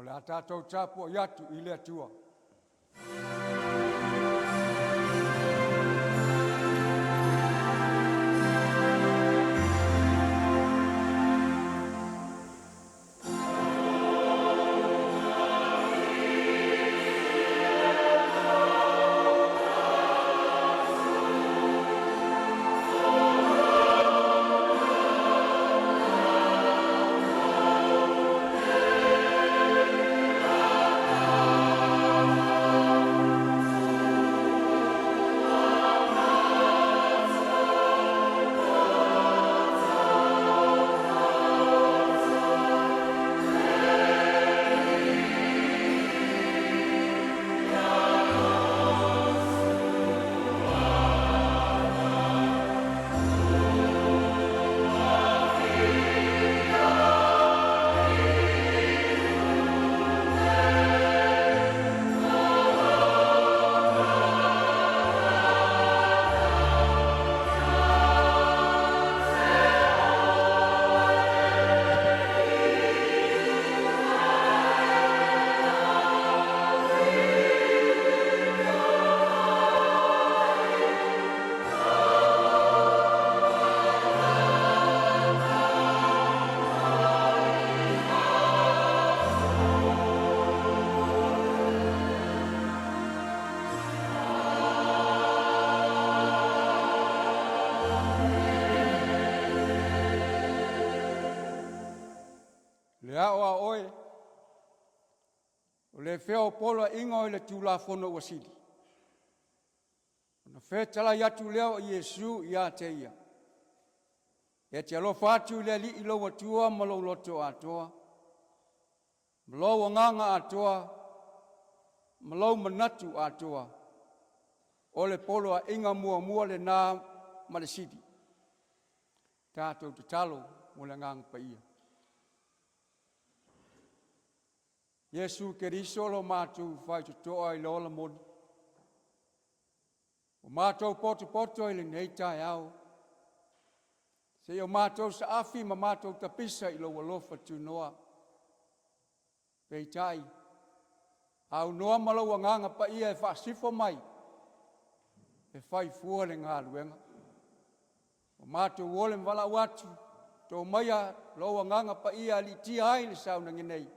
O le a tatou tapuai atu i le Atua. Le ao a oe, o le fea o poloaiga o le Tulafono ua sili?” Ona fetalai atu lea o Iesu ia te ia, “E te alofa atu i le Alii lou Atua ma lou loto atoa, ma lou agaga atoa, ma lou manatu atoa. O le poloaiga muamua lena ma le sili.” Tatou tatalo mo le Agaga Paia. Iesu Keriso o lo matou faitotoa i le ola moni, ua matou potopoto i lenei taeao seia o matou saafi ma matou tapisa i lou alofa tunoa. Peitai, aunoa ma lou Agaga Paia e faasifo mai e fai fua le galuega. Ua matou ole ma valaau atu, to maia lou Agaga Paia e aliitia ai le sauniga nei,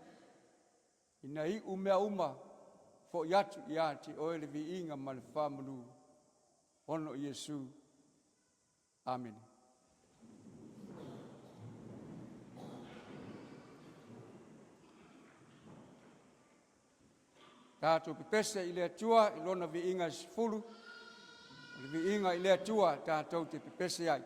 ina ia iu mea uma, fo'i atu ia te Oe le viiga ma le faamanuia ona o Iesu. Amene. Tatou pepese i le Atua i Lona viiga e 10, o le viiga i le Atua tatou te pepese ai.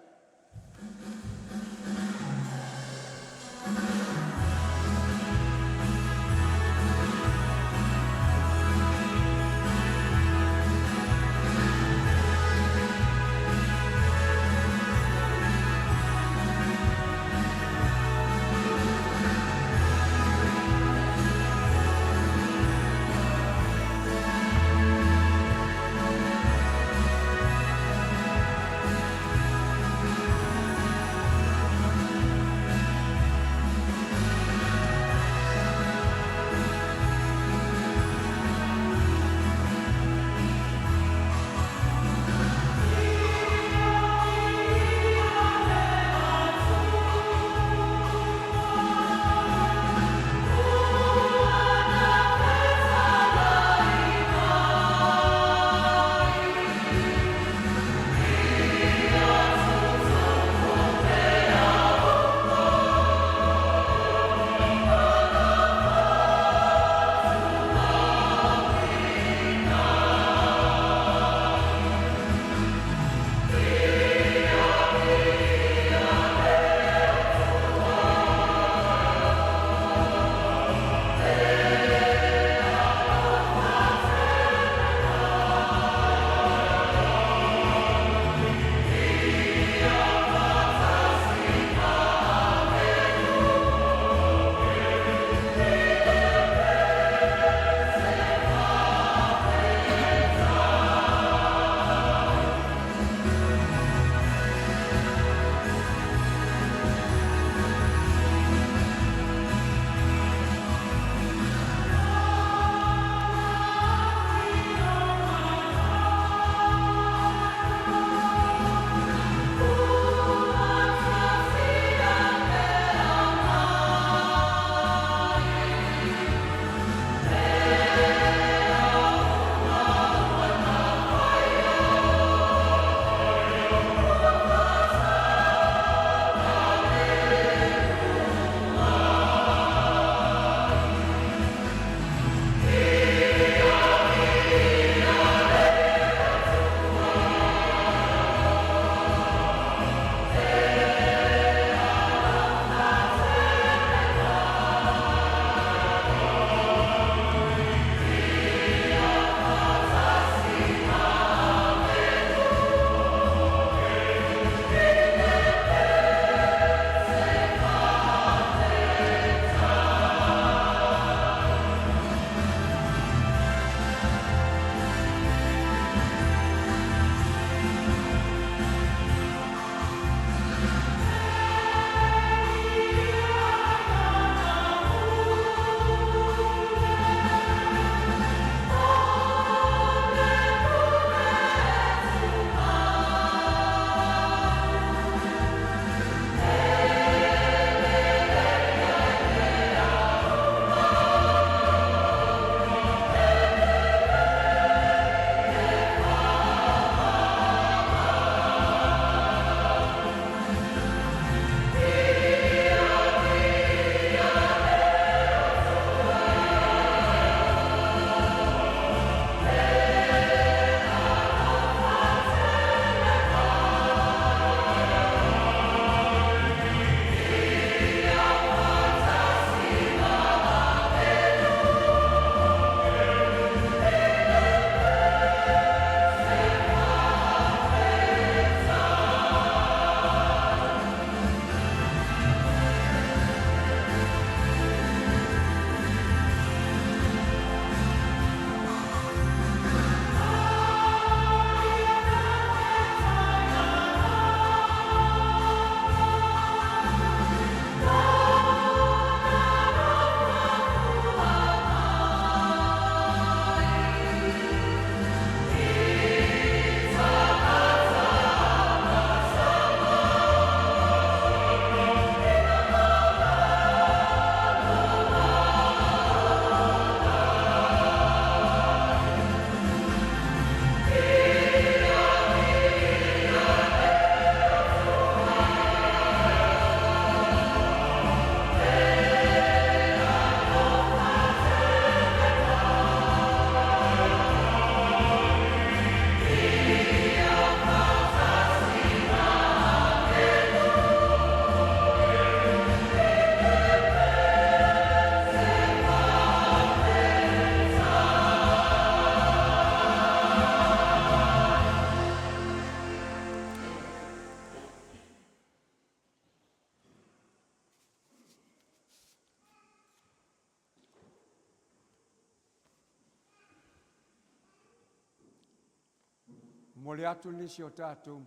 Momoli atu nisi o tatou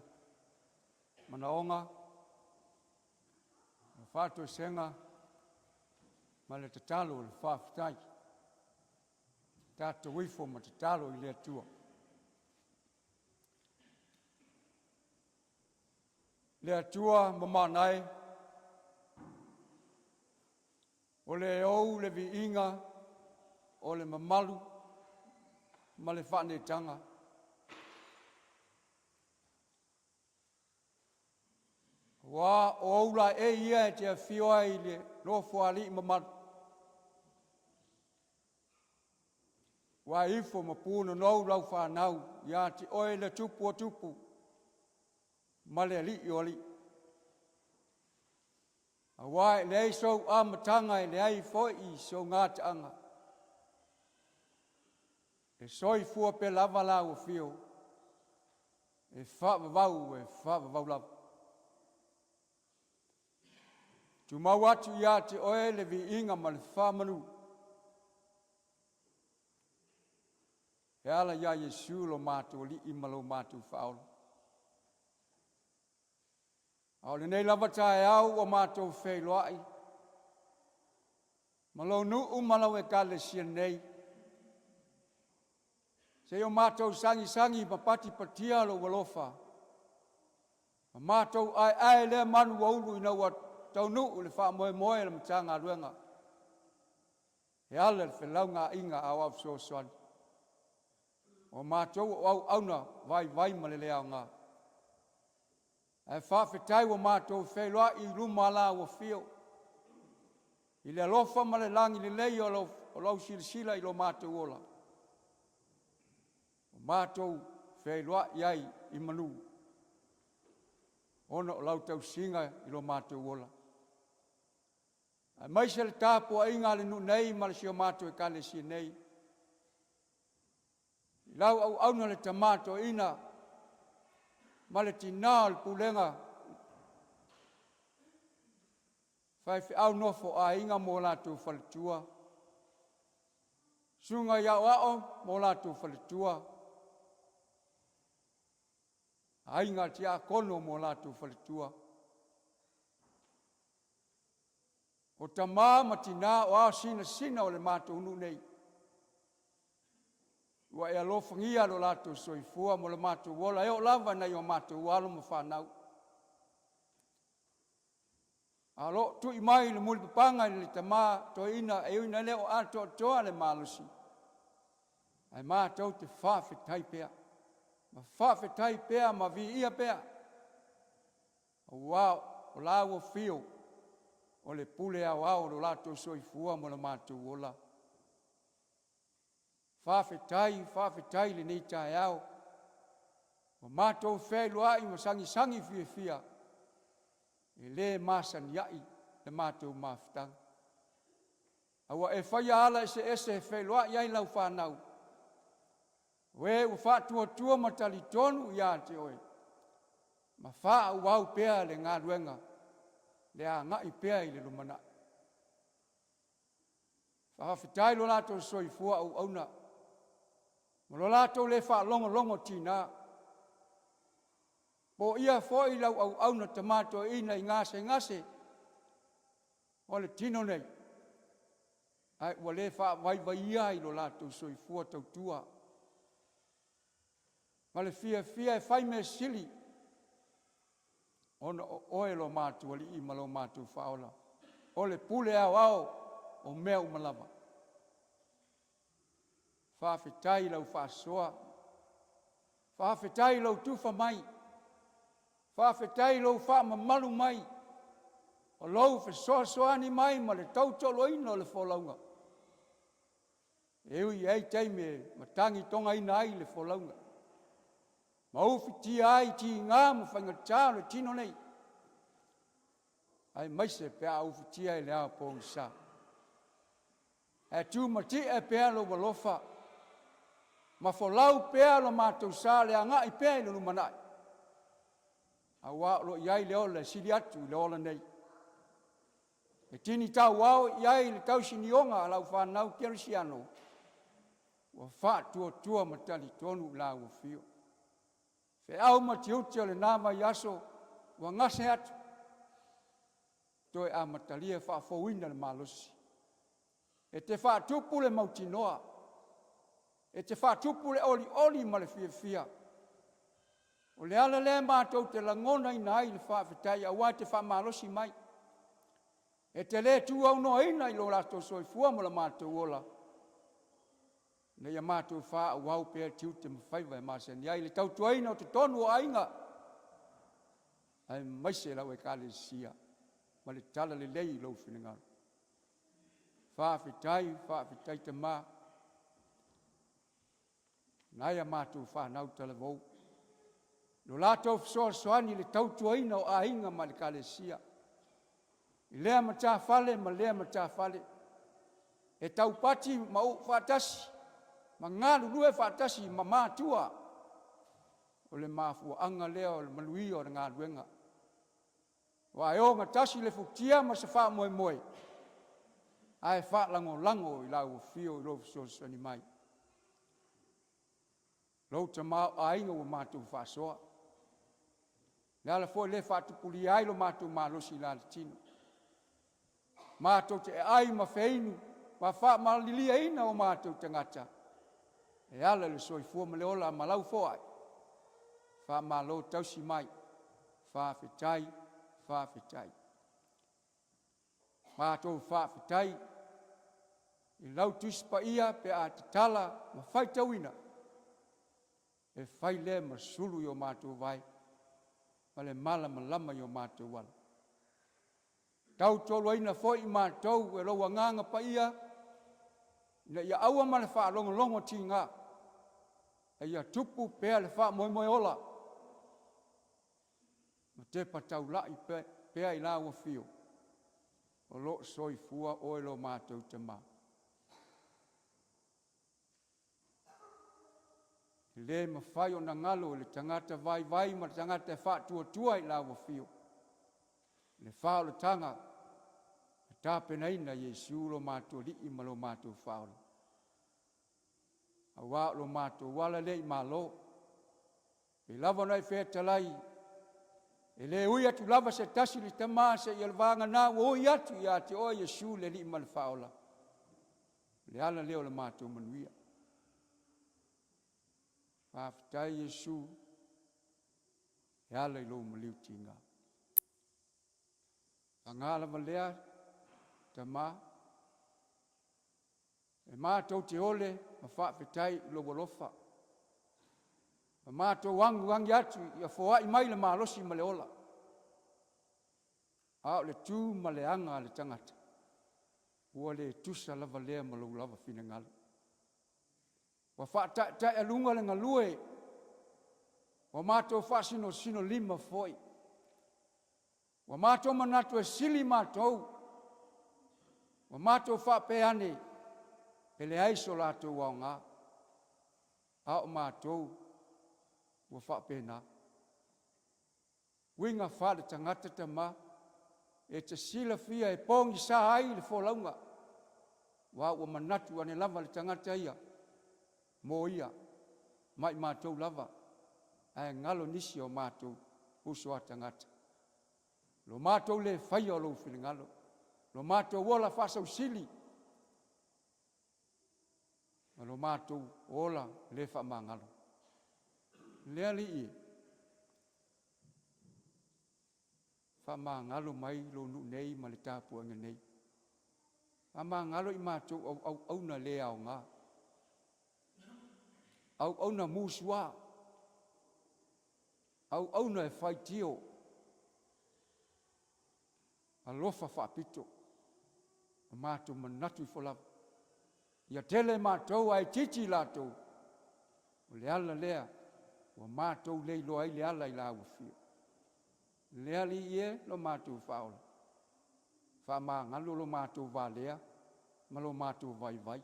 manaoga, o faatoesega ma le tatalo o le faafetai. Tatou ifo ma tatalo i le Atua. Le Atua mamana e, o le ou le viiga o le mamalu ma le faaneetaga, aua o ou laei ia e te afio ai i le Nofoalii mamalu, ua e ifo ma punonou lau fanau ia te oe le Tupu o Tupu ma le Alii o Alii. Aua e leai sou amataga e leai foi sou gataaga, e soifua pea lava lau afio e faavavau, e faavavau lava. E tumau atu ia te oe le viiga ma le faamanu e ala ia Iesu lo matou Alii ma lo matou Faaola. A o lenei lava taeao ua matou feiloai ma lou nuu ma lau Ekalesia nei, seia o matou sagisagi ma patipatia lou alofa, ma matou aeae lea manu ua ulu ina ua taunuu le faamoemoe o le Matagaluega e ala i le felaugaaiga aoao fesoasoani. O matou o auauna vaivai ma le le aoga, ae faafetai ua matou feiloai i luma o lau afio i le alofa ma le lagilelei o lau silasila i lo matou ola, ua matou feiloai ai i manu ona o lau tausiga i lo matou ola, aemaise le tapuaiga a le nuu nei ma si o matou Ekalesia nei, i lau auauna le tama toeaina ma le tina o le pulega faifeau nofoaiga ma o latou faletua, susuga i aoao ma o latou faletua, aiga tiakono ma o latou faletua, o tama ma tina o ao sinasina o le matou nuu nei, ua e alofagia lo latou soifua ma lo matou ola e oo lava i nai o matou alo ma fanau. A o lo o tui mai le mulipapaga i le tama toeaina e ui ina le o atoatoa le malosi, ae matou te faafetai pea, ma faafetai pea ma viia pea, aua o lau afio o le pule aoao o lo latou soifua ma lo matou ola. Faafetai, faafetai i lenei taeao ua matou feiloai ma sagisagi fiafia, e le masani ai le matou mafutaga. A ua e faia ala eseese e feiloai ai lau fanau, o e ua faatuatua ma talitonu ia te oe, ma faaauau pea le galuega le agai pea i le lumanai. Faafetai lo latou soifua auauna ma lo latou le faalogologo tiga. Poia foi lau auauna tama toeaina i gasegase o le tino nei, ae ua le faavaivaia i lo latou soifua tautua ma le fiafia e fai mea sili ona o oe lo matou Alii ma lo matou Faaola, o le pule aoao o mea uma lava. Faafetai i lau faasoa, faafetai i lou tufa mai, faafetai i lou faamamalu mai, o lou fesoasoani mai ma le tautoaluaina o le folauga. E ui e i ai taimi e matagitogaina ai le folauga, ma ufitia ai tiga ma faigata o le tino nei, aemaise pe a ufitia i le ao pogisa. Ae tumatie pea lou alofa ma folau pea lo matou sa le agai pea i le lumanai, aua o lo o i ai le ola e sili atu i le ola nei. E tini tauao i ai le tausinioga a lau fanau kerisiano ua faatuatua ma talitonu i lau afio. Feau ma tiute o lena vaiaso ua gase atu, toe amatalia faafouina le malosi. E te faatupu le mautinoa, e te faatupu le olioli ma le fiafia. O le ala lea matou te lagonaina ai le faafetai aua e te faamalosi mai. E te le tuaunoaina i lo latou soifua ma lo matou ola, ina ia matou faaauau pea tiute ma faiva e masani ai, le tautuaina o totonu o aiga, aemaise lau Ekalesia ma le talalelei i lou finagalo. Faafetai, faafetai Tama nai a matou fanau talavou, lo latou fesoasoani i le tautuaina o aiga ma le Ekalesia i lea matafale ma lea matafale, e taupati ma uu faatasi ma galulue faatasi ma matua. O le mafuaaga lea o le manuia o le galuega, aua e ogatasi le futia ma se faamoemoe, ae faalagolago i lau afio i lou fesoasoani mai. Lou tamaoaiga ua matou faasoa, o le ala foi lea e faatupulia ai lo matou malosi i le tino. Matou te aai ma feinu ma faamaliliaina o matou tagata e ala i le soifua ma le ola ma lau foai. Faamalo tausi mai, faafetai, faafetai. Matou faafetai i lau Tusi Paia pe a tatala ma faitauina, e fai lea ma sulu i o matou vae ma le malamalama i o matou ala. Tautoaluaina foi i matou e lou Agaga Paia, ina ia aua ma le faalogologo tiga, a ia tupu pea le faamoemoe ola ma tepa taulai pea i lau Afio, o lo o soifua Oe lo matou Tama. E le mafai ona galo i le tagata vaivai ma le tagata e faatuatua i lau afio le faaolataga na tapenaina e Iesu lo matou Alii ma lo matou Faaola. Aua o lo matou ala lea i malo. E pei lava ona e fetalai, e le ui atu lava se tasi i le Tama seia vagana ua ui atu ia te oe Iesu le Alii ma le Faaola. O le ala lea o le matou manuia. Faafetai Iesu e ala i lou maliu tiga. Paga lava lea Tama, e matou te ole ma faafetai i lou alofa, ma matou agiagi atu ia foai mai le malosi ma le ola. A o le tu ma le aga a le tagata, ua le tusa lava lea ma lou lava finagalo. Ua faataetaealuga le galue, ua matou faasinosinolima foi, ua matou manatu e sili matou, ua matou faapea ane, e leai so latou aoga, a o matou ua faapena. Uiga faale-tagata Tama, e te silafia e pogisa ai le folauga, aua ua manatu ane lava le tagata ia mo ia ma i matou lava, ae galo nisi o matou uso a tagata. Lo matou le faia o lou finagalo, lo matou ola faasausili ma lo matou ola le faamagalo. Le Alii e, faamagalo mai lou nuu nei ma le tapuaiga nei, faamagalo i matou o auauna le aoga, auauna musua, auauna e faitio, alofa faapito. Ua matou manatu ifo lava, ia tele matou ae itiiti i latou, o le ala lea ua matou le iloa ai le ala i lau afio. Le Alii e, lo matou Faaola, faamagalo lo matou valea ma lo matou vaivai,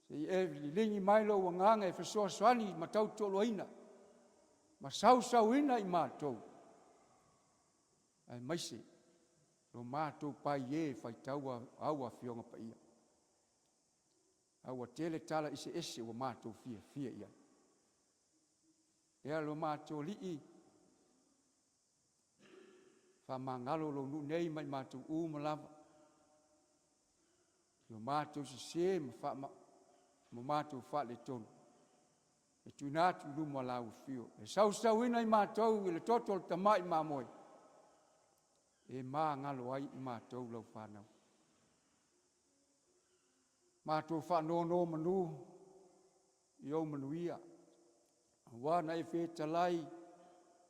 se i e liligi mai lou agaga e fesoasoani ma tautoaluaina ma sausuina i matou, aemaise lo matou paie e faitau au Afioga Paia. A ua tele tala eseese ua matou fiafia i ai. Ea lo matou Alii, faamagalo lou nuu nei mai matou uma lava, i o matou sese ma faama ma matou faaletonu, e tuuina atu i luma o lau Afio, e sausauina i matou i le toto o le Tamai Mamoe, e magalo ai i matou lau fanau. Matou faanonomanu i ou manuia, aua na e fetalai,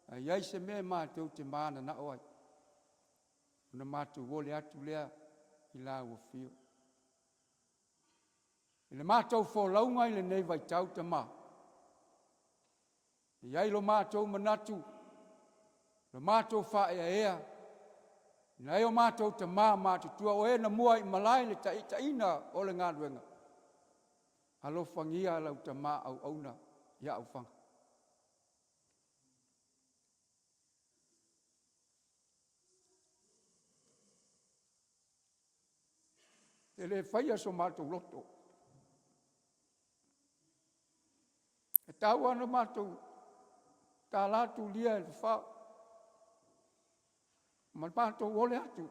a i ai se mea matou te mananao ai, ona matou ole atu lea i lau Afio. I le matou folauga i lenei vaitau Tama, e i ai lo matou manatu, lo matou faaeaea i nai o matou tama matutua, o e na muaimalae i le taitaiina o le galuega, alofagia lau tama auauna ia Aufaga. E le faia so matou loto, e tau lava ina matou tala tulia i le fafao ma matou ole atu,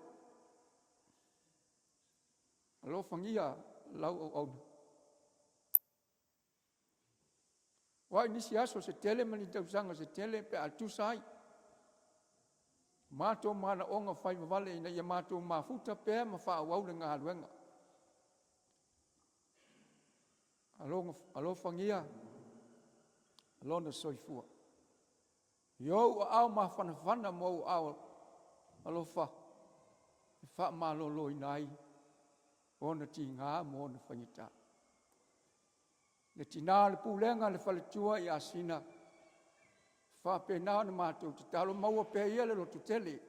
alofagia lau auauna. Aua o nisi aso se tele ma ni tausaga se tele pe a tusa ai ma matou manaoga faivavale ina ia matou mafuta pea ma faaauau le galuega. Alofagia lona soifua i ou aao mafanafana ma ou aao alofa e faamaloloina ai ona tiga ma ona faigata. Le tina o le pulega a le faletua ia Sina, faapena ona matou tatalo, maua pea e ia le lototele,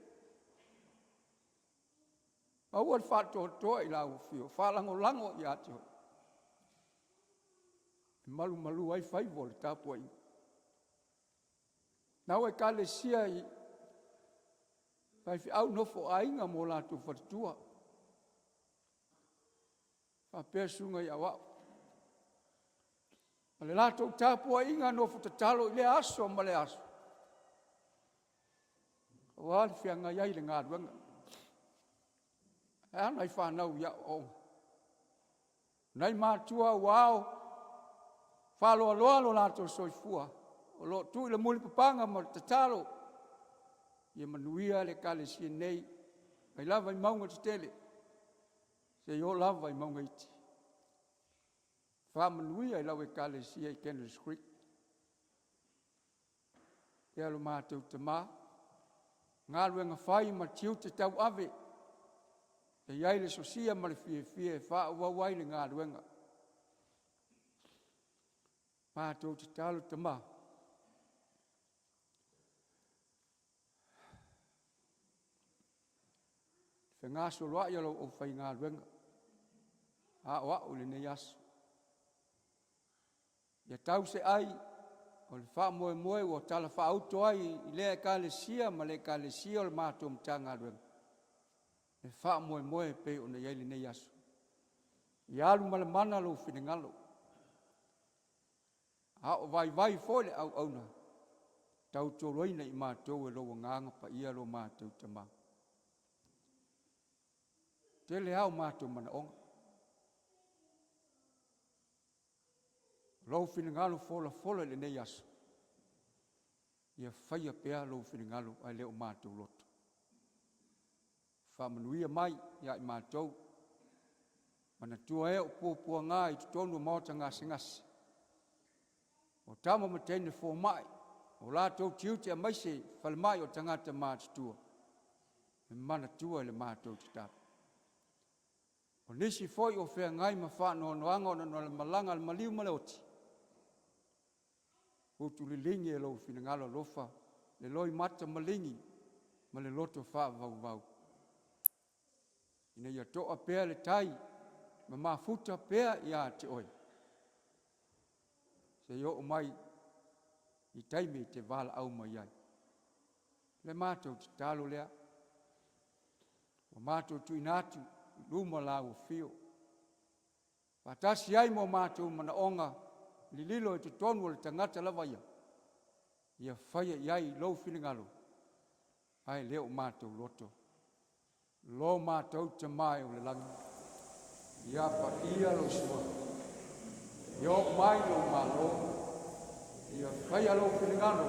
maua le faatoatoa i lau afio, faalagolago ia te oe e malumalu ai faiva o le tapuaiga. Lau Ekalesia i faifeau nofoaiga ma o latou faletua, faapea susuga i aoao ma le latou tapuaiga nofo tatalo i lea aso ma lea aso aua le feagai ai i le galuega. Ae a nai fanau i aoaoga, nai matua ua ao faaloaloa lo latou soifua o lo o tuu i le mulipapaga ma le tatalo ia manuia le Ekalesia nei mai lava i mauga tetele seia oo lava i mauga iti. Faamanuia i lau Ekalesia i Candles Creek. Ia lo matou Tama, galuega fai ma tiute tauave, e i ai le sosia ma le fiafia e faaauau ai le galuega. Matou tatalo Tama, fegasoloai o lau aufaigaluega aoao i lenei aso, ia tau se ai o le faamoemoe ua talafaauto ai i lea Ekalesia ma lea Ekalesia o le matou Matagaluega, le faamoemoe e pei ona i ai lenei aso. Ia alumalamana lou finagalo, a o vaivai foi le auauna, tautuaina i matou e lou Agaga Paia lo matou Tama. E tele lava o matou manaoga, o lou finagalo folafola i lenei aso, ia faia pea lou finagalo ae le o matou loto. Faamanuia mai ia i matou, manatua ea o puapuaga i totonu o maota gasegase, o tama ma teine fomai, o latou tiute aemaise falemai o tagata matutua, e manatua i le matou tatalo. O nisi foi o feagai ma faanoanoaga ona o le malaga a le maliu ma le oti, utuliligi e lou finagalo alofa le loimata maligi ma le loto faavauvau, ina ia to'a pea le tai ma mafuta pea ia te oe, seia oo mai i taimi e te valaau mai ai. O le matou tatalo lea, ua matou tuuina atu i luma o lau afio, faatasi ai ma o matou manaoga lililo i totonu o le tagata lava ia. Ia faia i ai lou finagalo, ae le o matou loto. Lo matou Tama e o i le lagi, ia paia lou suafa, ia oo mai lou malo, ia faia lou finagalo,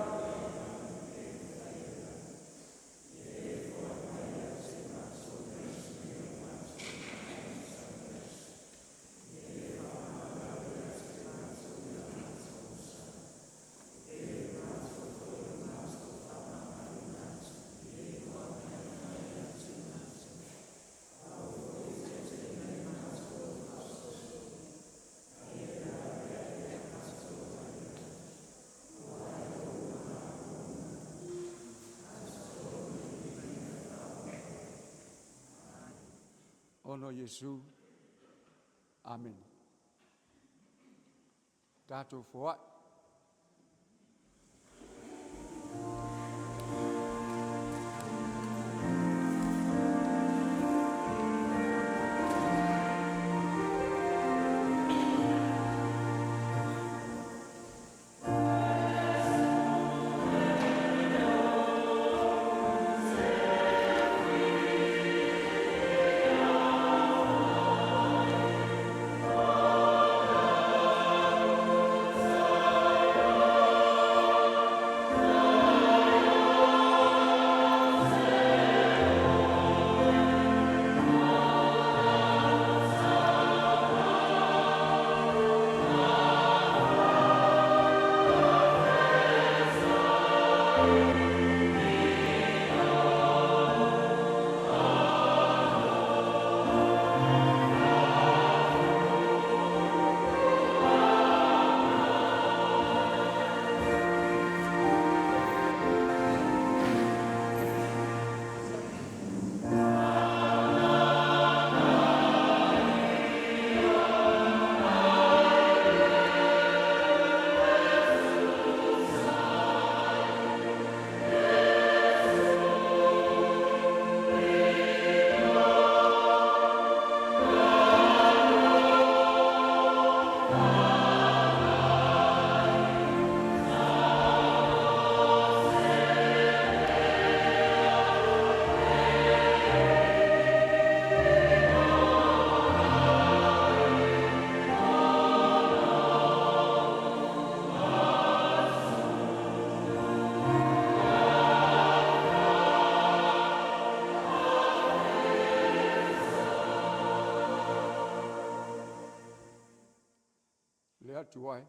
ona o Iesu. Amene. Tatou foai. Le Atua e,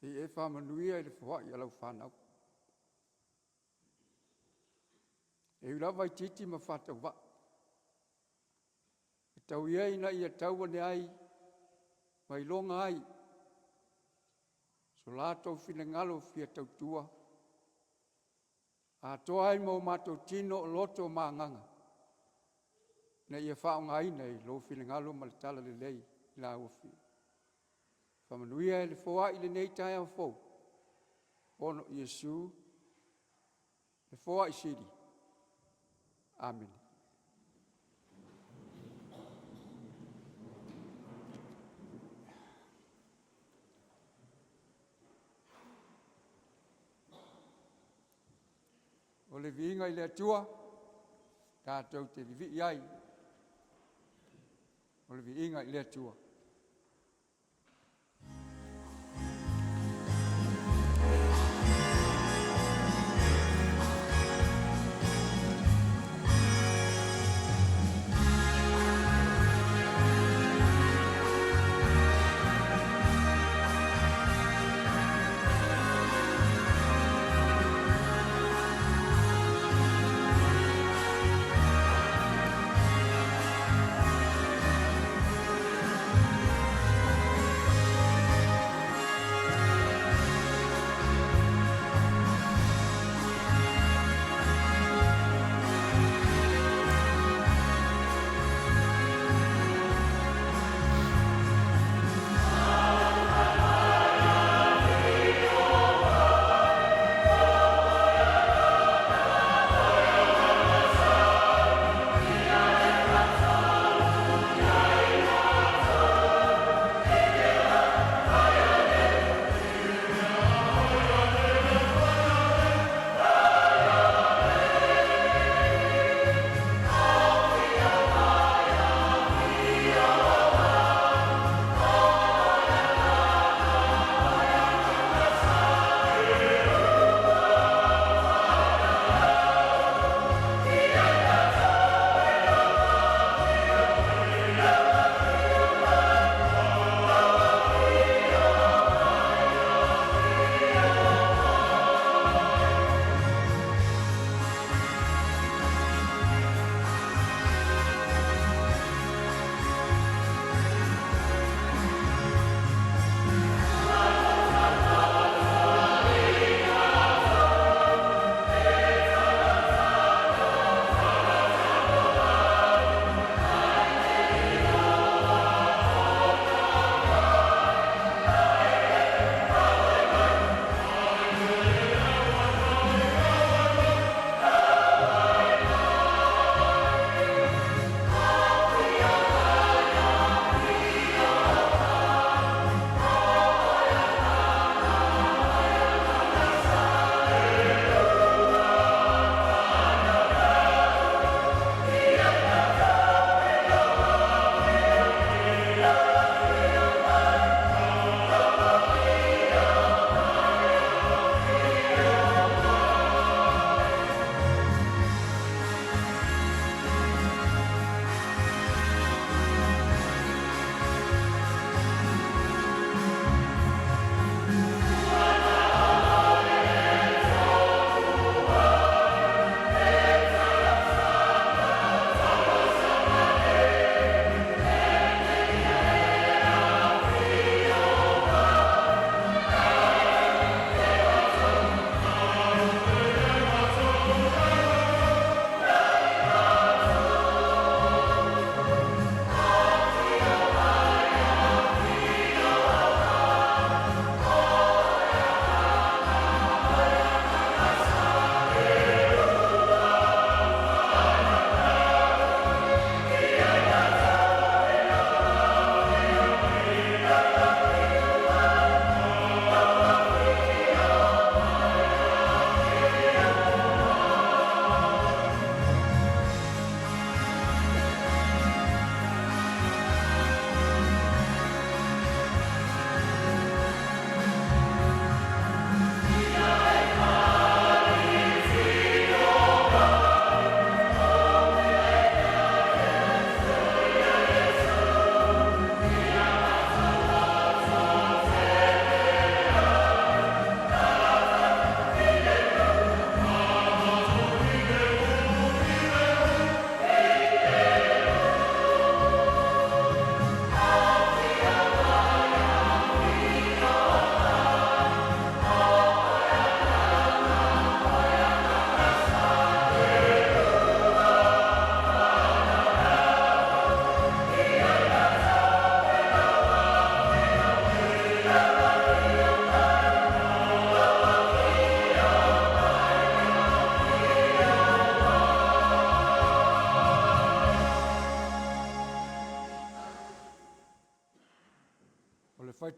se i e faamanuia i le foai a lau fanau. E ui lava itiiti ma faatauvaa, e tau ia ina ia tau ane ai ma iloga ai so latou finagalo fia tautua, atoa ai ma o matou tino, o loto ma agaga, ina ia faaaogaina i lou finagalo ma le talalelei i lauafi. Faamanuia le foai i lenei taeao fou, ona o Iesu, le foai sili. Amene. O le viiga i le Atua tatou te vivii ai, o le viiga i le Atua.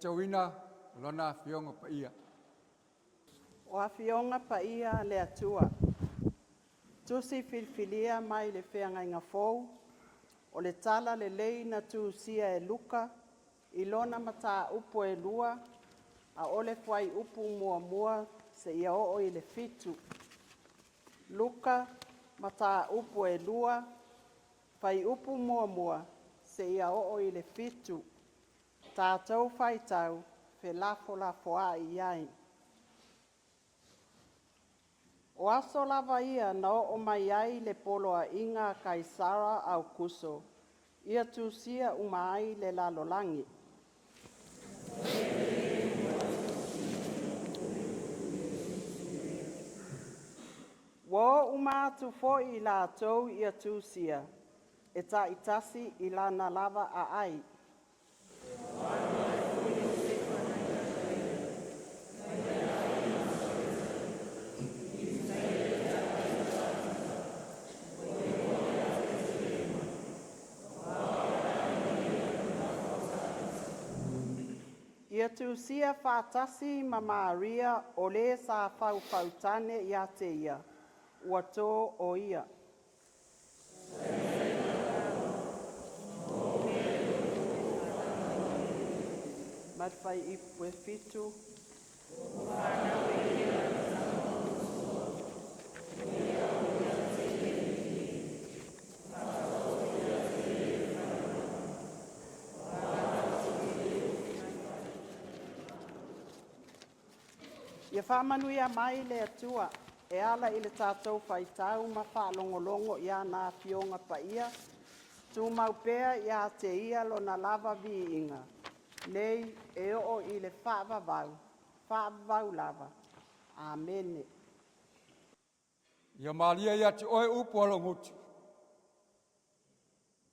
Faitauina o Lana Afioga Paia. O Afioga Paia a le Atua, Tusi Filifilia mai le Feagaiga Fou, o le Tala Lelei na tusia e Luka i lona mataupu e 2, a o le fuaiupu 1 seia oo i le 7. Luka, mataupu e 2, fuaiupu 1 seia oo i le 7. Tatou faitau felafolafoai ai. O aso lava ia na oo mai ai le poloaiga a Kaisara Aukuso ia tusia uma ai le lalolagi. Ua o uma atu foi i latou ia tusia, e taitasi i lana lava aai. Ia tusia faatasi ma Maria o le sa faufautane ia te ia, ua to o ia. Mai le fuaiupu e 7. Ia faamanuia mai le Atua e ala i le tatou faitau ma faalogologo i ana Afioga Paia, tumau pea ia te Ia lona lava viiga, nei e oo i le faavavau, faavavau lava. Amene. Ia malie ia te oe upu a lou gutu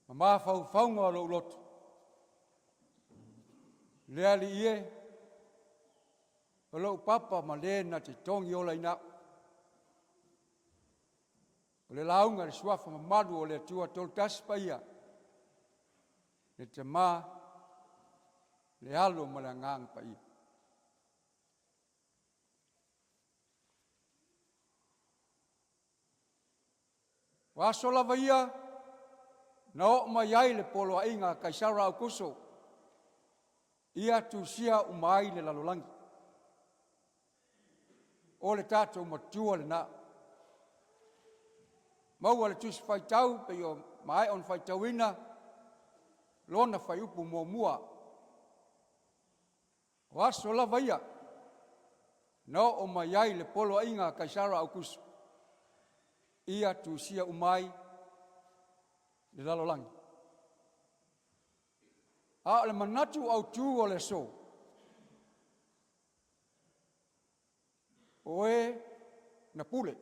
ma mafaufauga o lou loto. Le Alii e, o lou papa ma le na te togiolaina au. O le lauga i le suafa mamalu o le Atua Toolutasi Paia, le Tama, le Alo ma le Agaga Paia. O aso lava ia na oo mai ai le poloaiga a Kaisara Aukuso ia tusia uma ai le lalolagi. O le tatou matua lena. Maua le tusi faitau pei ona maea ona faitauina lona fuaiupu 1. O aso lava ia na oo mai ai le poloaiga a Kaisara Aukuso ia tusia uma ai le lalolagi. A o le manatu autu o le aso, o e na pule.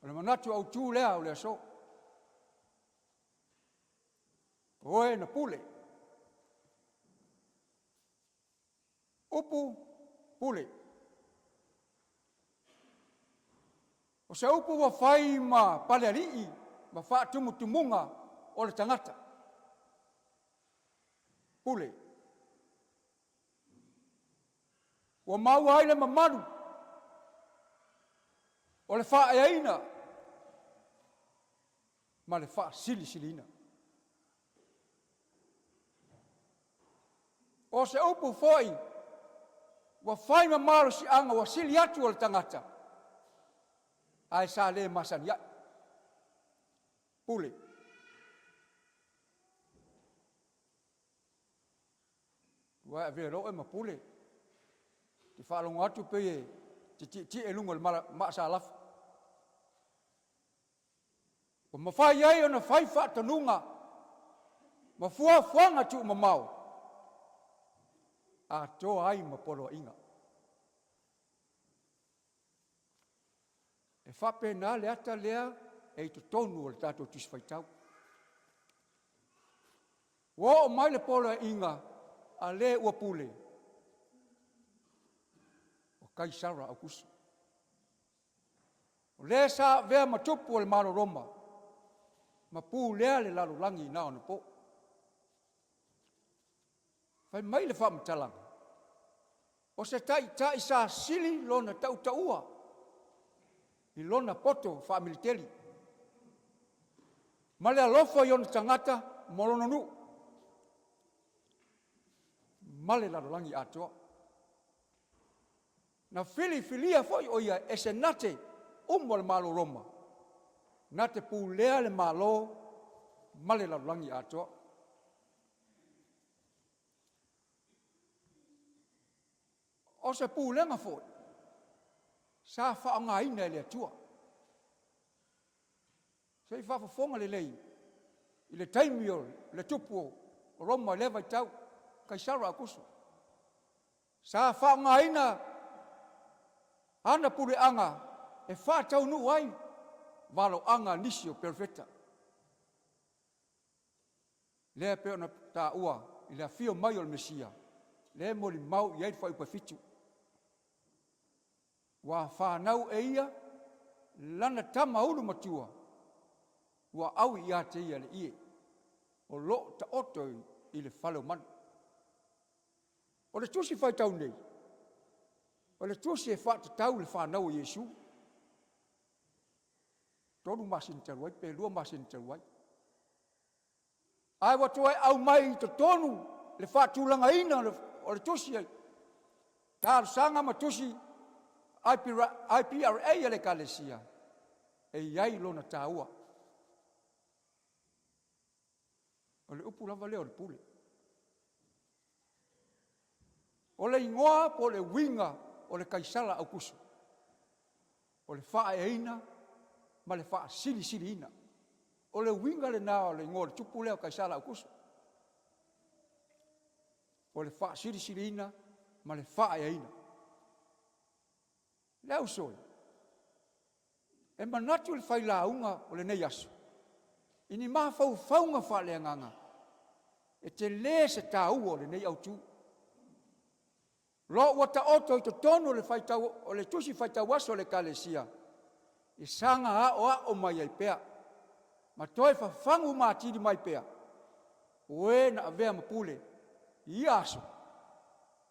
O le manatu autu lea o le aso, o e na pule. Upu pule. O se upu ua fai ma palealii ma faatumutumuga o le tagata, pule. Ua maua ai le mamalu o le faaeaina ma le faasilisiliina. O se upu foi ua fai ma malosiaga ua sili atu o le tagata ae sa le masani ai, pule. Ua e avea loa oe ma pule, e te faalogo atu pei e te tietie i luga o le maasalafa. Ua mafai ai ona fai faatonuga ma fuafuaga tuumamao atoa ai ma poloaiga. E faapena le ata lea e i totonu o le tatou Tusi Faitau. Ua oo mai le poloaiga a le ua pule, o Kaisara Aukuso. O le sa avea ma tupu o le Malo o Roma ma pulea le lalolagi i na ona po. Fai mai le faamatalaga, o se taitai sa sili lona tautaua i lona poto faamiliteli, ma le alofa i ona tagata ma lona nuu ma le lalolagi atoa. Na filifilia foi o ia e Senate uma o le Malo o Roma na te pulea le Malo ma le lalolagi atoa. O se pulega foi sa faaaogaina e le Atua. Se i faafofoga lelei i le taimi o le tupu o Roma i lea vaitau, Kaisara Aukuso. Sa faaaogaina ana puleaga e faataunuu ai valoaga a nisi o perofeta. Lea e pei ona taua i le afio mai o le Mesia, lea e molimau i ai le fuaiupu e 7, ua fanau e ia lana tama ulumatua, ua aui ia te ia le ie o lo o taoto i le fale o manu. O le tusi faitau nei, o le tusi e faatatau i le fanau a Iesu, 3 masina talu ai pe 2 masina talu ai. Ae ua toe aumai i totonu le faatulagaina o le tusi talosaga ma tusi IPRA a le Ekalesia, e i ai lona taua. O le upu lava lea o le pule. O le igoa po o le uiga o le Kaisara Aukuso, o le faaeaina ma le faasilisiliina. O le uiga lena o le igoa o le tupu lea o Kaisara Aukuso, o le faasilisiliina ma le faaeaina. Le auso e, e manatu le failauga o lenei aso i ni mafaufauga faaleagaga e tele se taua o lenei autu. Lo ua taoto i totonu o le faitau o le tusi faitau aso a le Ekalesia e saga aoao mai ai pea ma toe fafagu atili mai pea o e na avea ma pule i ia aso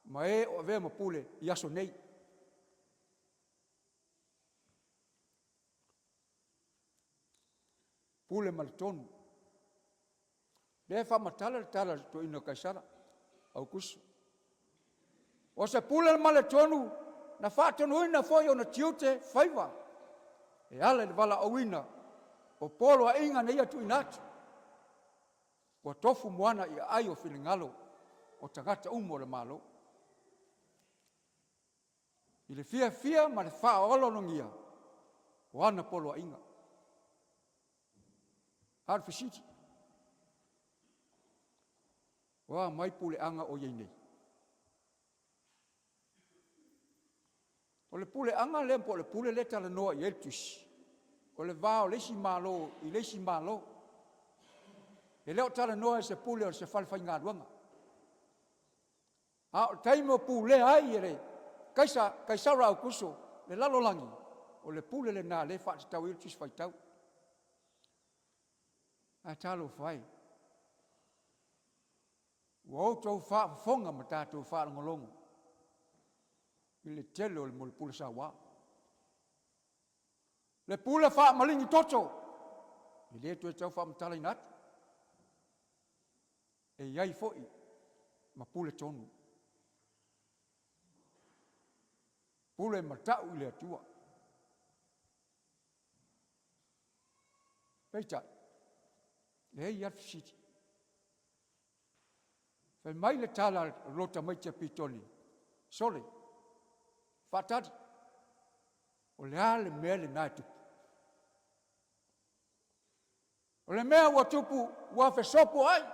ma e o avea ma pule i aso nei. Pule ma le tonu. Lea e faamatala le tala a le toeaina o Kaisara Aukuso. O se pule ma le tonu na faatonuina foi ona tiute faiva e ala i le valaauina o poloaiga na ia tuuina atu, ua tofu moana i aai o finagalo o tagata uma o le Malo. I le fiafia ma le faaaloalogia o ana poloaiga. A o le fesili, o a mai puleaga o i ai nei? O le puleaga lea po o le pule lea e talanoa i ai le tusi, o le va o le isi Malo i le isi Malo. E le o talanoa i se pule o se falefaigaluega. A o le taimi o pulea ai e le Kaisara Aukuso le lalolagi, o le pule lena lea e faatatau i ai le Tusi Faitau. Ae talofa e, ua outou faafofoga ma tatou faalogologo i le tele o le mea o le pule saua. Le pule faamaligi toto, e le toe tau faamatalaina atu, e i ai foi ma pule tonu, pule matau i le Atua. Peitai, e i ai lava le fesili, fai mai le tala a lo tamaiti a Pitone, sole, faatali, o le a le mea lena e tupu? O le mea ua tupu ua fesopoai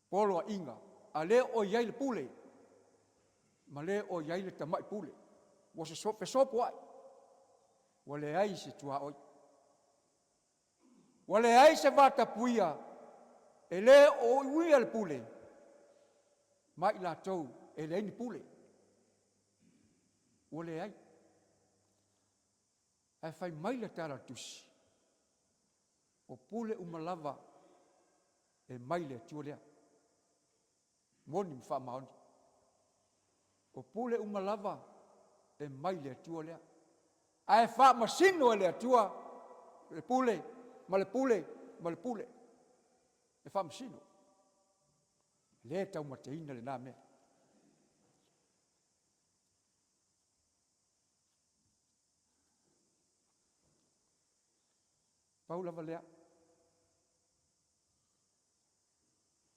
poloaiga a lea o i ai le pule ma le o i ai le tamai pule, ua fesopoai, ua leai se tuaoi, ua leai se vatapuia e le o uia le pule ma i latou e leai ni pule, ua leai. Ae fai mai le tala a le tusi, o pule uma lava e mai le Atua lea. Moni ma faamaoni. O pule uma lava e mai le Atua lea. Ae faamasino e le Atua le pule ma le pule ma le pule. E faamasino. E le taumateina lena mea. Pau lava lea,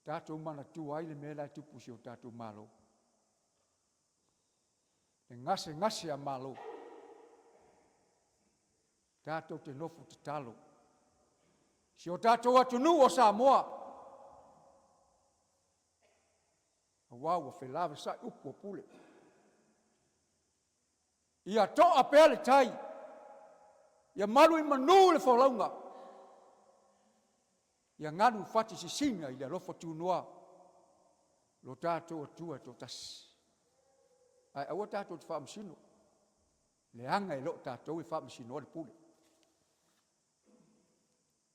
tatou manatua ai le mea la e tupu i si o tatou Malo. Le gasegase a Malo, tatou te nofo tatalo. Si o tatou atunuu o Samoa, aua ua felavasai upu o pule. Ia to'a pea le tai, ia malu i manu le folauga, ia galu fati sisina i le alofa tunoa lo tatou Atua e toatasi. Ae aua tatou te faamasino, leaga e le o tatou e faamasinoa le pule.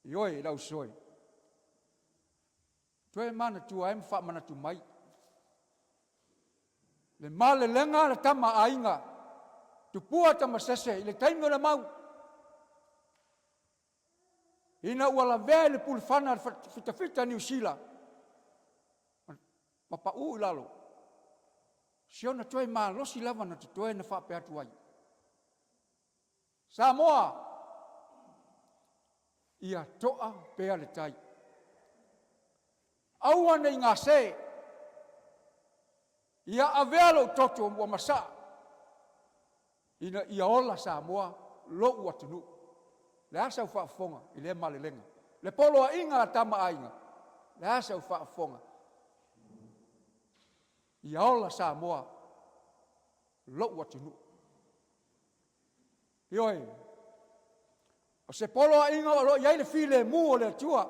Ioe, lau uso e, toe manatua ai ma faamanatu mai le malelega a le tama a aiga, Tupua Tamasese i le taimi o le mau, ina ua lavea i le pulufana a le fitafita a Niu Sila ma pau i lalo, si ona toe malosi lava na totoe na faapea atu ai, Samoa, ia to'a pea le tai, aua ne i gase, ia avea lou toto ua masaa ina ia ola Samoa lou atunuu. O le a sau faafofoga i lea malelega? Le poloaiga a Tama a Aiga, o le a sau faafofoga? Ia ola Samoa lou atunuu. Ioe, o se poloaiga o lo o i ai le filemu o le Atua,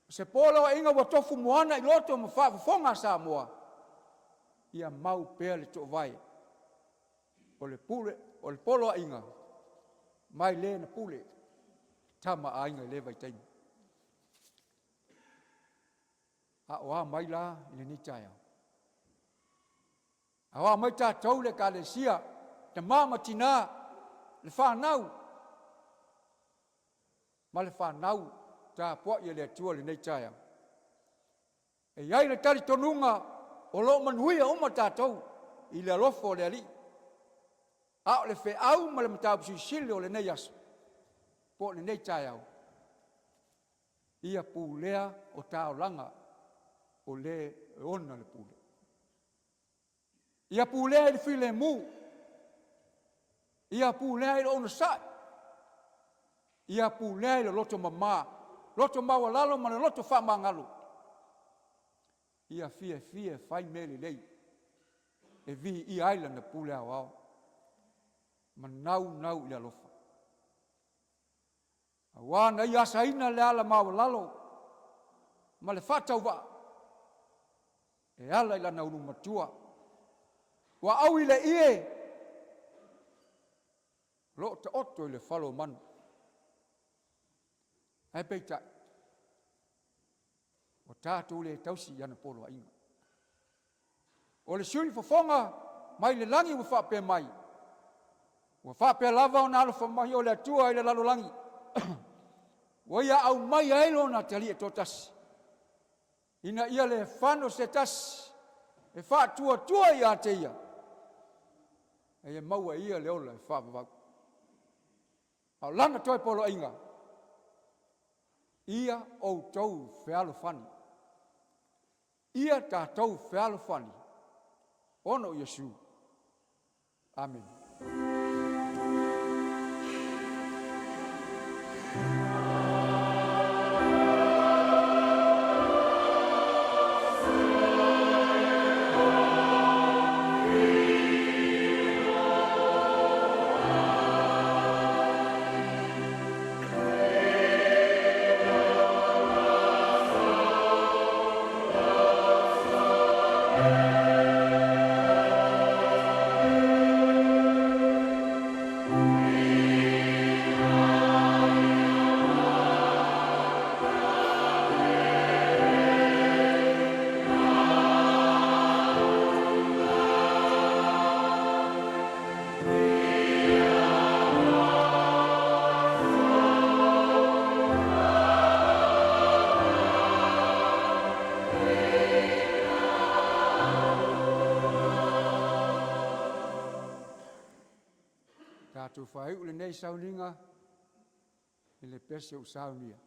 o se poloaiga ua tofu moana i loto ma faafofoga a Samoa, ia mau pea le toovae o le pule, o le poloaiga mai le na pule Tama a Aiga i lea vaitaimi. A o a mai la i lenei taeao? Aoao mai tatou le Ekalesia, tama ma tina, le fanau ma le fanau tapuai a le Atua i lenei taeao. E i ai le talitonuga o lo o manuia uma tatou i le alofa o le Alii. A o le feau ma le mataupu silisili o lenei aso po o lenei taeao, ia pulea o taulaga o le e ona le pule. Ia pulea i le filemu, ia pulea i le onosai, ia pulea i le loto mama, loto maualalo ma le loto faamagalo. Ia fiafia e fai mea lelei e viia ai Lana pule aoao ma naunau i le alofa. Aua na ia asaina le ala maualalo ma le faatauvaa e ala i lana ulu matua. Ua au i le ie o lo o taoto i le falo o manu. Ae peitai, ua tatou le tausi i ana poloaiga. O le sui fofoga mai le lagi ua faapea mai, ua faapea lava ona alofa mai o le Atua i le lalolagi, ua ia aumai ai lona atalii e toatasi, ina ia le fano se tasi e faatuatua ia te ia, a ia maua e ia le ola e faavavau. A o lana toe poloaiga, ia outou fealofani. Ia tatou fealofani ona o Iesu. Amene. Tatou faaiu lenei sauniga i le pese ua saunia.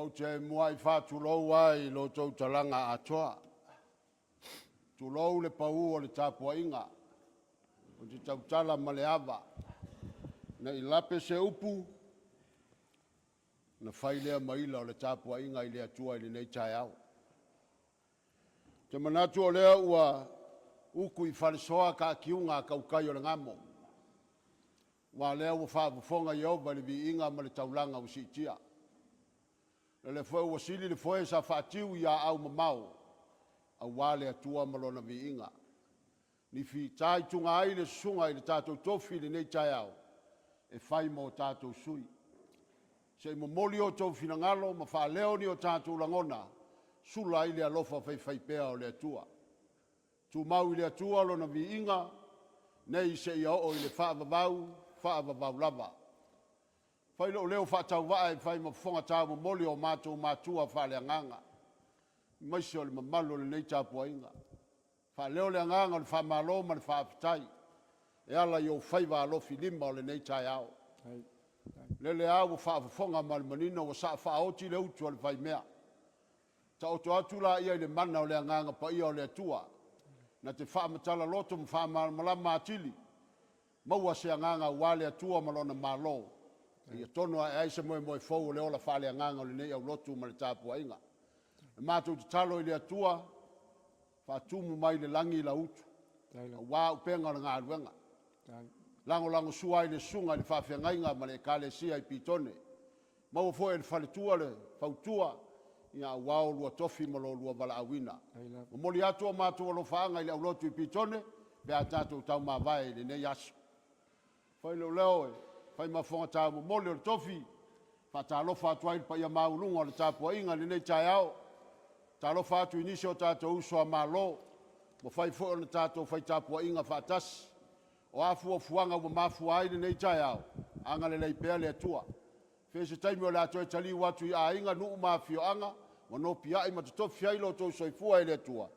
Ou te muai faatulou ai i lo outou talaga atoa, tulou le pau o le tapuaiga, ou te tautala ma le ava, ne i lape se upu, ona fai lea ma ila o le tapuaiga i le Atua i lenei taeao. Ou te manatu o lea ua Utu i falesoa ka atiuga a tautai o le gamo. Aua o lea ua faafofoga Ieova i le viiga ma le taulaga ua siitia. O lea foi ua sili le foe sa faatiu i aau mamao aua le Atua ma Lona viiga. Ni fitaituga ai le susuga i le tatou tofi i lenei taeao e fai ma o tatou sui. Se i momoli outou finagalo ma faaleo ni o tatou lagona, sula ai le alofa faifaipea o le Atua. Tumau i le Atua lona viiga nei seia oo i le faavavau, faavavau lava. Fai lou leo faatauvaa e fai ma fofoga taumomoli o matou matua faaleagaga, aemaise o le mamalu o lenei tapuaiga. Faaleo le agaga o le faamalo ma le faafetai e ala i ou faiva alofilima o lenei taeao. Lele lava ua faafofoga ma le manino ua sasaa faaoti le utu a le faimea. Taoto atu laia i le mana o le Agaga Paia o le Atua, na te faamatala loto ma faamalamalama atili, maua se agaga aua le Atua ma Lona Malo, ia tono ae ai se moemoe fou o le ola faaleagaga o lenei aulotu ma le tapuaiga. O le matou tatalo i le Atua, faatumu mai le lagi lau utu, aua upega o le galuega. Lagolagosua ai i le susuga i le faafeagaiga ma le ekalesia i Petone. Maua foi e le faletua le fautua ia aua oulua tofi ma lo oulua valaauina. Momoli atu o matou alofaaga i le aulotu i Petone pe a tatou taumavae i lenei aso. Fai lou leo e fai ma fofoga taumomoli o le tofi, faatalofa atu ai i le paia maualuga o le tapuaiga i lenei taeao. Talofa atu i nisi o tatou uso a Malo, ua mafai foi ona tatou fai tapuaiga faatasi. O a fuafuaga ua mafua ai lenei taeao, agalelei pea le Atua. Fea se taimi o le a toe taliu atu i aiga, nuu ma afioaga ua nopiai ma totofi ai lo outou soifua e le Atua,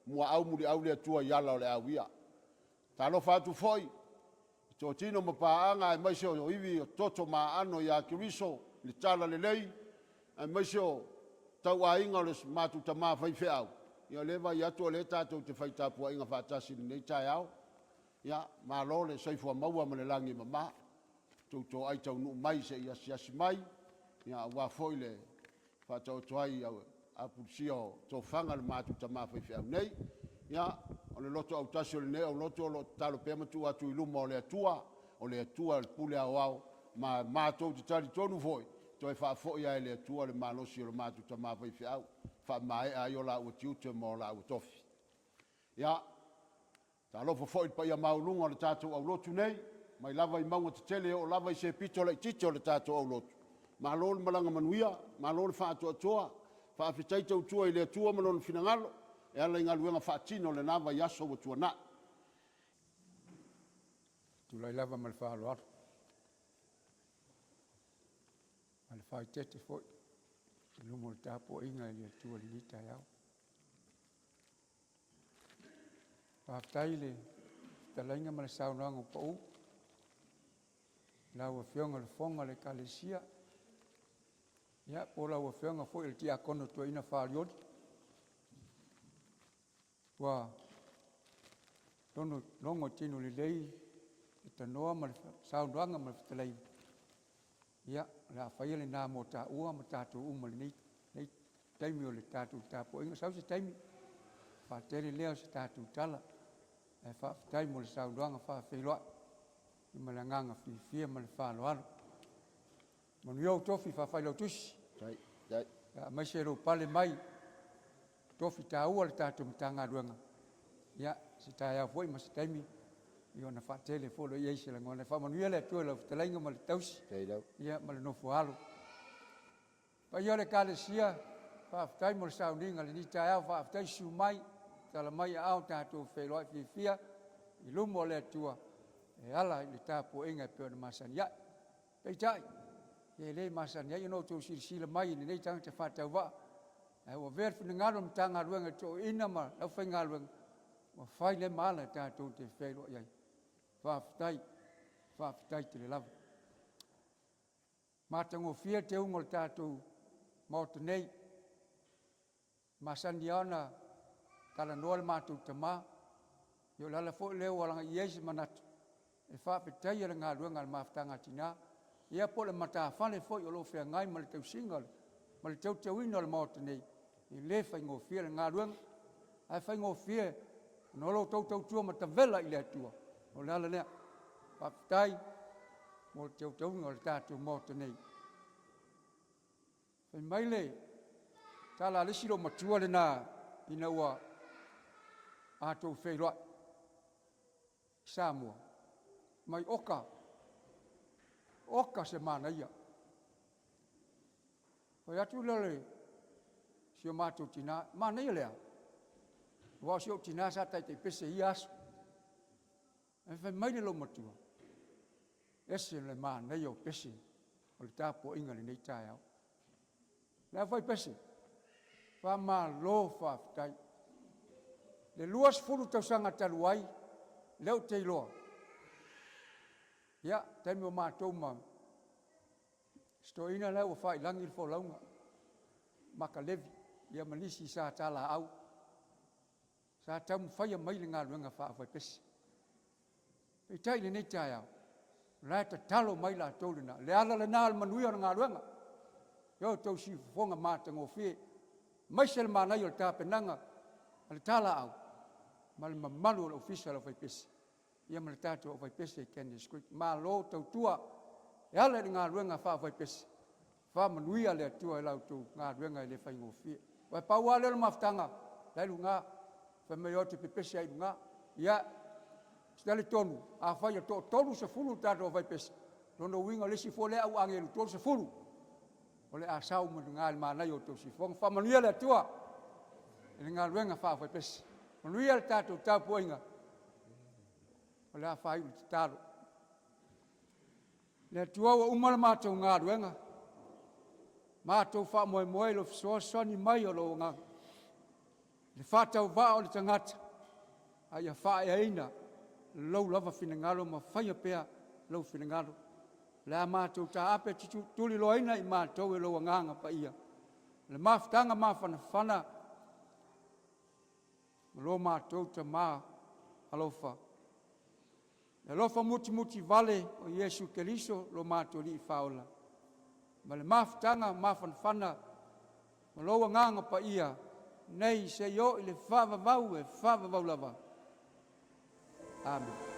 muaau muliau le Atua i ala o le a uia. Talofa atu foi i totino ma paaga aemaise o ivi o toto ma aano ia Keriso i le talalelei, aemaise o tauaiga o le matou tama faifeau, ia o lea e vaai atu o lea tatou te fai tapuaiga faatasi i lenei taeao. Ia, malo le soifua maua ma le lagi e mama, tou toai taunuu mai se i asiasi mai, ia aua foi le faataoto ai i apulusia o tofaga le matou tama faifeau nei. Ia, o le loto autasi o lenei aulotu o lo o tatalo pea ma tuu atu i luma o le Atua, o le Atua o le pule aoao, ma matou te talitonu foi, toe faafoi lava e le Atua le malosi o le matou tama faifeau, faamaea ai o laua tiute ma o laua tofi. Ia, talofa foi i le paia maualuga o le tatou aulotu nei, mai lava i mauga tetele e oo lava i se pito laitiiti o le tatou aulotu, malo le malaga manuia, malo le faatoatoa, faafetai tautua i le Atua ma Lona finagalo e ala i galuega faatino i lena vaiaso ua tuanai. Tulai lava ma le faaaloalo, ma le faaeteete foi i luma o le tapuaiga i le Atua i lenei taeao. Faafetai i le fetalaiga ma le saunoaga ua pau i lau Afioga i le Fofoga o le Ekalesia, ia po o lau Afioga foi i le Tiakono Toeaina Faaolioli. Ua logo i tino lelei le tanoa ma le saunoaga ma le fetalaiga, ia o le a faia lena mo taua ma tatou uma i lenei taimi o le tatou tapuaiga. Sau se taimi faatele lea o se tatou tala, ae faafetai mo le saunoaga faafeiloai ma le agaga fiafia ma le faaaloalo. Manuia ou tofi faa-failautusi, aemaise lou pale mai i tofi taua o le tatou Matagaluega. Ia, se taeao foi ma se taimi ia ona faatele foi lea i ai se lagona. Faamanuia le Atua i lau fetalaiga ma le tausi, ia ma le nofo a alo. Paia o le Ekalesia, faafetai mo le sauniga i lenei taeao, faafetai susu mai, tala mai aao tatou feiloai fiafia i luma o le Atua e ala i le tapuaiga e pei ona masani ai. Peitai, e le masani ai ona outou silasila mai i lenei tagata faatauvaa, ae ua avea le finagalo o le Matagaluega i toeaiina ma le aufaigaluega, ua fai lea ma ala tatou te feiloai ai. Faafetai, faafetai tele lava. Matagofie le teuga o le tatou Maota nei, e masani lava ona talanoa le matou tama, ia o le ala foi lea ua agai i ai se manatu e faafetaia le galuega a le Mafutaga a Tina, ia po o le matafale foi o lo o feagai ma le tausiga ma le teuteuina o le Maota nei, e le faigofie le galuega, ae faigofie. Ona o lo outou tautua matavela i le Atua, o le ala lea. Faafetai mo le teuteuga o le tatou Maota nei. Fai mai le tala a le isi loomatua lena ina ua matou feiloai i Samoa, mai oka, oka se manaia. Fai atu lea o le si o matou tina, manaia le a? Aua o si ou tina sa taitaipese i ia aso. Ae fai mai le loomatua, ese le manaia o pese o le tapuaiga i lenei taeao. Le aufaipese, faamalo faafetai. Le 20 tausaga talu ai, lea ou te iloa, ia, taimi o matou ma si toeaina la ua faiilagi le folauga, Maka Levi, ia ma nisi sa talaaui, sa taumafaia mai le galuega faaaufaipese. Peitai i lenei taeao, o la e tatalo mai latou lena, le ala lena o le manuia o le galuega, i o outou siufofoga matagofie, aemaise le manaia o le tapenaga a le talaaui ma le mamalu o le Ofisa o le Aufaipese, ia ma le tatou aufaipese i Candys Creek. Malo tautua e ala i le galuega faaaufaipese, faamanuia le Atua i la outou galuega e le faigofie. Aua e pau lava lea o le mafutaga la e i luga, fai mai o atu e pepese lava i luga. Ia, ou te talitonu, afai e toa-30 le tatou aufaipese, o lona uiga o le isi foi lea au agelu 30, o le a sao uma i luga i le manaia o outou siufofoga. Faamanuia le Atua i le galuega faa-aufaipese. Manuia le tatou tapuaiga, o le a faaiu i le tatalo. Le Atua ua uma le matou galuega, matou faamoemoe i lou fesoasoani mai o lou Agaga, i le faatauvaa o le tagata, a ia faaeaina lou lava finagalo ma faia pea lou finagalo. O le a matou taape tuliloaina i matou e lou Agaga Paia, le mafutaga mafanafana ma lo matou Tama alofa. Le alofa mutimutivale o Iesu Keriso lo matou Alii Faaola, ma le mafutaga mafanafana ma lou Agaga Paia, nei seia oo i le faavavau e faavavau lava. Amene.